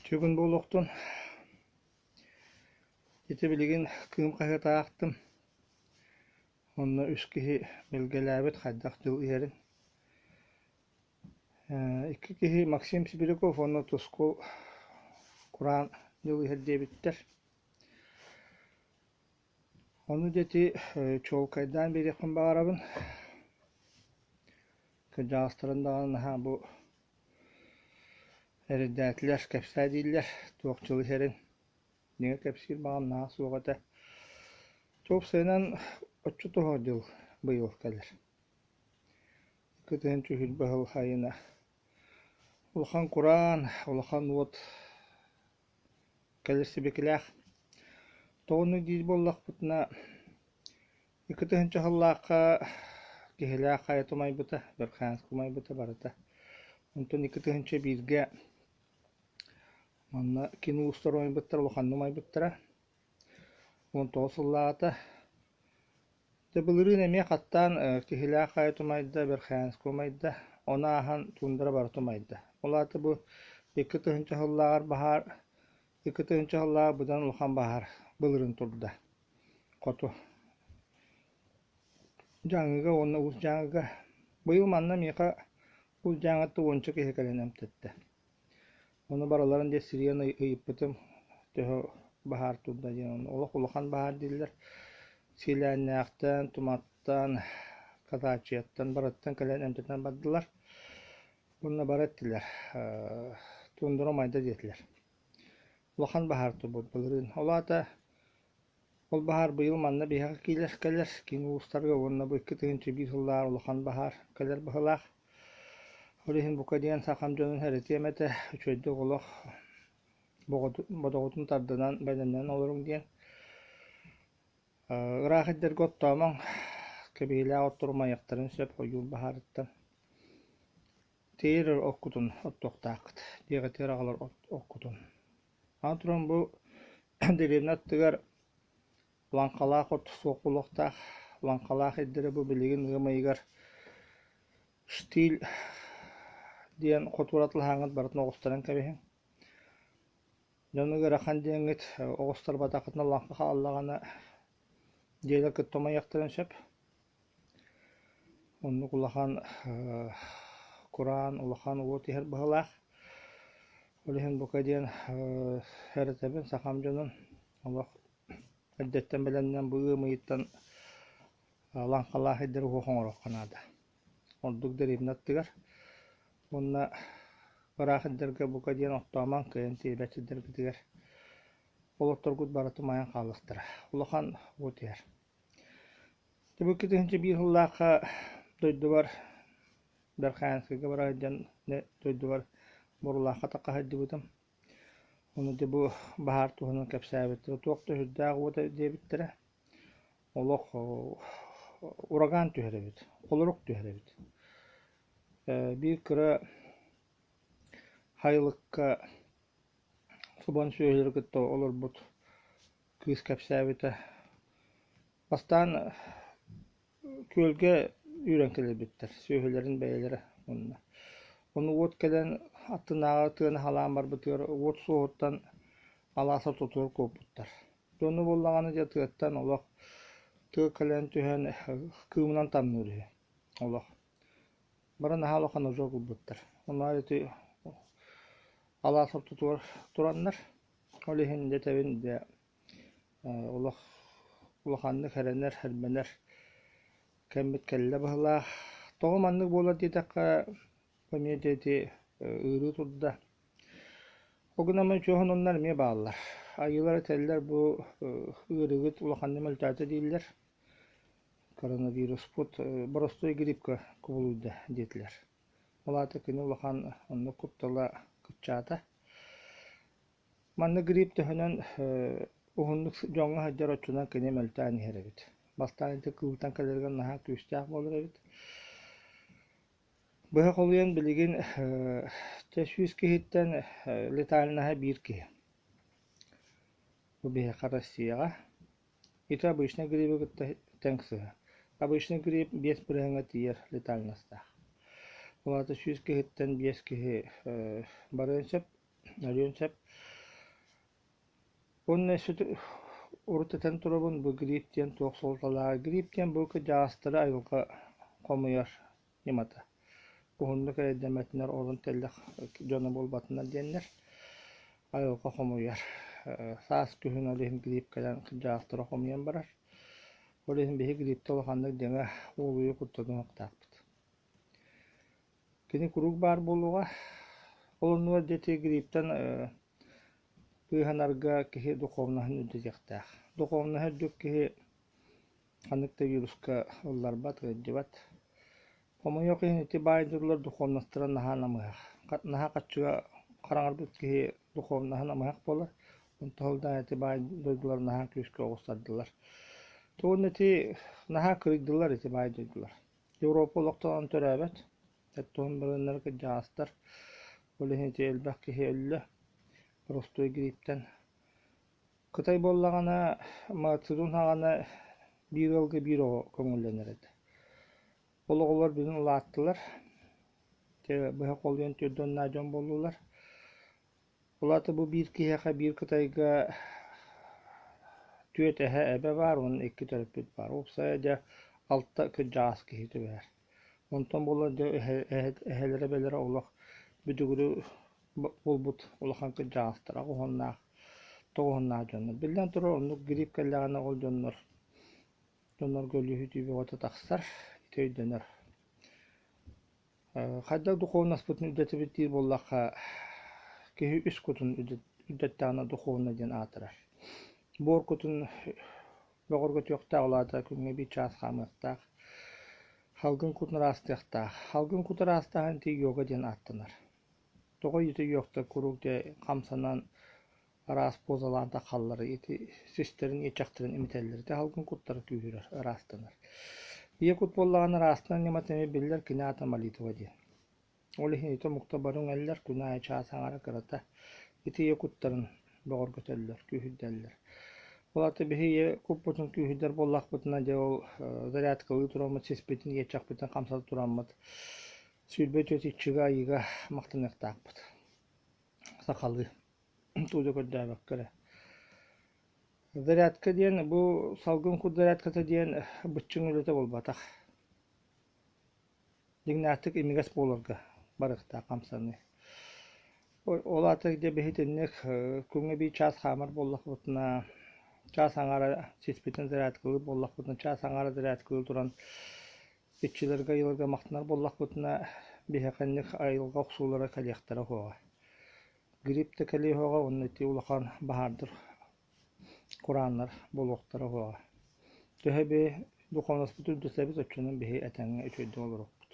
Үтүө күн буолуохтун. Ити билигин Кыым хаһыаты аахтым. Онно үс киһи билгэлээбит хайдах дьыл иһэрин. Икки киһи Максим Сибиряков уонна Тускул кураан дьыл иһэр диэбиттэр. Ону дьэ ити чуолкайдаан биэриэхпин баҕарабын. Кырдьаҕастарын даҕаны наһаа бу эрэйдээтилэр, кэпсээ дииллэр, туох дьыл иһэрин. Дьиҥэ кэпсиир баҕам наһаа суох этэ. Уопсайынан оччотооҕу дьыл быйыл кэлэр. Кытыһын түһүлбэ сыл сайына. Улахан кураан, улахан уот кэлэр сибикилээх. Тоҕону диир буоллахпытына, 2000 сыллаахха Киһилээх хайа умайбыта, Верхоянск умайбыта барыта. Онтон 2001-гэ манна кини уустар умайбыттара, улаханнык умайбыттара. 19 сыллааҕыта. Дьэ былырыын эмиэ хаттаан Киһилээх хайа умайда, Верхоянск умайда, ону ааһан туундара барыта умайда. Ол аата бу 2000 сыллааҕар баһаар, 2000 сыллааҕар быдан улахан баһаар былырыын турда. Хоту Дьааҥыга уонна Уус Дьааҥыга. Быйыл манна миэхэ Уус Дьааҥыттан уонча киһи кэлэн эмтэттэ. Ону барыларын дьэ сирийэн ыйыппытым төһө баһаар турда диэн. Олох улахан баһаар дииллэр. Силээннээхтэн, Туматтан, Казачьяттан барыттан кэлэн эмтэтэн бардылар. Уонна бары эттилэр тундра умайда диэтилэр. Улахан баһаар турбут былырыын. Ол аата ол баһаар быйыл манна биһиэхэ киирэр кэлэр киин улуустарга уонна бу 2001 сыллааҕы улахан баһаар кэлэр быһыылаах. Ол иһин бука диэн сахам дьонун эрэтиэм этэ, үчүгэйдик олох бодоҕутун тардынан, бэлэмнэнэн олоруҥ диэн. Ыраах ирдэргэ оттоомоҥ, кэбиһиилээх оттор умайыахтарын сөп ойуур баһаарыттан. Тиийэр оккутун оттуохтааххыт, дьиэҕитигэр аҕалар оккутун. Аны туран бу дэриэбинэ аттыгар лаҥхалаах от суох буолуохтаах. Лаҥхалаах ирдэрэ бу билигин ыам ыйыгар Штиль диэн хотуур атылаһааҥҥыт барытын оҕустаран кэбиһиҥ. Дьону ыарахан диэҥҥит оҕустарбатаххытына лаҥха хааллаҕына дьиэлэр кытта умайыахтарын сөп. Оннук улахан кураан, улахан уот иһэр быһыылаах. Ол иһин бука диэн эрэтэбин сахам дьонун олох эрдэттэн бэлэмнэн бу ыам ыйыттан лаҥхалаах ирдэри уһуох оҥоруохха наада. Ордук дэриэбинэ аттыгар уонна ыраах ирдэргэ бука диэн оттоомоҥ, кыайан тиийбэт сирдэргитигэр ол отторгут барыта умайан хаалыахтара. Улахан уот иһэр. Түбүккэ 1001 сыллаахха дойдубар Верхоянскайга бара сылдьан дойдубар Борулаахха тахха сылдьыбытым. Ону дьэ бу баһаар туһунан кэпсээбиттэрэ, туох да сүрдээх уота диэбиттэрэ. Олох ураган түһэр эбит, холорук түһэр эбит. Биир кыра сайылыкка субан сүөһүлэри кытта олорбут кыыс кэпсээбитэ. Бастаан күөлгэ үүрэн кэлэрбиттэр, сүөһүлэрин бэйэлэрэ уонна. Ону уот кэлэн аттынааҕы тыаны халаан барбытыгар уот суоһуттан алаас ортотугар куоппуттар. Дьону буоллаҕына дьэ тыаттан олох тыа кэлэн түһэн кыымынан тамныыр үһү олох. Бары наһаа улахан ожог ылбыттар. Онно ити алаас ортотугар тураннар, ол иһин дьэ этэбин дьэ олох улаханнык эрэнэр, эрбэнэр кэммит кэллэ быһыылаах. Тоҕо маннык буолар диэтэххэ, эмиэ дьэ ити ыарыы турда. Ол гынан баран үчүгэй сонуннар эмиэ бааллар. Айыылар этэллэр бу ыарыыгыт улаханнык мөлтөөтө дииллэр. Коронавируспут боростуой гриппкэ кубулуйда диэтилэр. Ол аата кини улахан оннук куттала кыччаата. Манна грипп төһөнөн уһуннук дьоҥҥо сылдьар оччонон кини мөлтөөн иһэр эбит. Бастаан ити кыылтан кэлэригэр наһаа күүстээх буолар эбит. Быһа холуйан билигин чэ 100 киһиттэн летальноһа биир киһи. Бу биһиэхэ Россияҕа. Ити обычнай грибы кытта тэҥ сыһа. Обычнай грипп 5 бырыһыаҥҥа тиийэр летальностаах. Ол аата 100 киһиттэн 5 киһи барыан сөп. Өлүөн сөп. Уонна урут этэн турабын, бу грипп диэн туох суолталааҕый? Грипп диэн бу кырдьаҕастары айылҕа хомуйар ньымата. Уһуннук эрэйдэммэтинэр, орун тэллэх дьоно буолбатынар диэннэр айылҕа хомуйар. Саас, күһүн ол иһин грипп кэлэн кырдьаҕастары хомуйан барар. Ол иһин биһиги грипптэ улаханнык дьаҥа уолуйу куттаныахтаахпыт. Кини куруук баар буолуоҕа. Ол оннугар дьэ ити грипптэн быыһанарга киһи духовноһын үрдэтиэхтээх. Духовноһа үрдүк киһи ханнык да вируска ылларбат, ыалдьыбат. Хомойуох иһин ити баайдыыллар духовностара наһаа намыһах. Наһаа хаччыга хараҥарбыт киһи духовноһа намыһах буолар. Онтон сылдьан ити баай дойдулар наһаа күүскэ оҕустардылар. Тугун ити наһаа кырыйдылар ити баай дойдулар. Европа олохтоон төрөөбөт, туһун барыаннара кырдьаҕастар, ол иһин ити элбэх киһи өллө, боростуой грипптэн. Кытай буоллаҕына, Мао Цзэдун саҕана биир ыалга биир оҕо көҥүллэнэр этэ. Ол оҕолор бүгүн улааттылар, быһа холуйан түөрт уоннаах дьон буоллулар. Ол аата бу биир киһиэхэ биир кытайга түөрт эһэ эбэ баар уонна икки төрөппүт баар. Уопсайа дьэ алта кырдьаҕас киһи түбэһэр. Онтон буолан дьэ эһэлэрэ эбэлэрэ олох бүдүгүрү буолбут улахан кырдьаҕастара оҕуһуннаах тоҕуһуннаах дьоннор. Биллэн турар оннук грипп кэллэҕинэ ол дьоннор дьоннорго өлүү-сүтүү бөҕөтө тахсар, ити өйдөнөр. Хайдах духуобунаспытын үрдэтэбит диир буоллахха, киһи үс кутун үрдэттэҕинэ духуобуна диэн аатырар. Буор кутун бөҕөргөтүөхтээх, ол аата күҥҥэ биир чаас хаамыахтаах, салгын кутун ыраастыахтаах. Салгын куту ыраастааһын ити йога диэн ааттанар. Тоҕо ити йогта куруук дьэ хамсанан араас позалаан таххаллары ити систэрин иэччэхтэрин имитэллэр ити салгын куттара күүһүрэр ыраастанар. Ийэ кут буоллаҕына ыраастан ньымата эмиэ биллэр кини аата молитва диэн. Ол иһин ити омукта бары үҥэллэр күн аайы чаас аҥара кырата ити ийэ куттарын бөҕөргөтөллөр, күүһүрдэллэр. Ол аата биһи ийэ куппутун күүһүрдэр буоллахпытына дьэ ол зарядкалыы тураммыт сиспитин иэччэхпитин хамсата тураммыт 24 иччигэ айыыга махтаныахтаахпыт. Сахалыы. Тугу да көрдөөбөккө эрэ. Зарядка диэн бу салгын кут зарядката диэн быччыҥ үлэтэ буолбатах. Дьиҥнээхтик имигэс буоларга барыахтаах хамсаныы. Ол аата дьэ биһи итинник күҥҥэ биир чаас хаамар буоллахпытына, чаас аҥаара сиспитин зарядкалыыр буоллахпытына, чаас аҥаара зарядкалыы туран иччилэргэ айыларга махтанар буоллахпытына, биһиэхэ инник айылҕа охсуулара кэлиэхтэрэ суоҕа. Грипп да кэлиэ суоҕа уонна ити улахан баһаардар, курааннар буолуохтара суоҕа. Төһө биһи духуобунаспыт үрдүсэбит, оччонон биһи этэҥҥэ үчүгэйдик олоруохпут.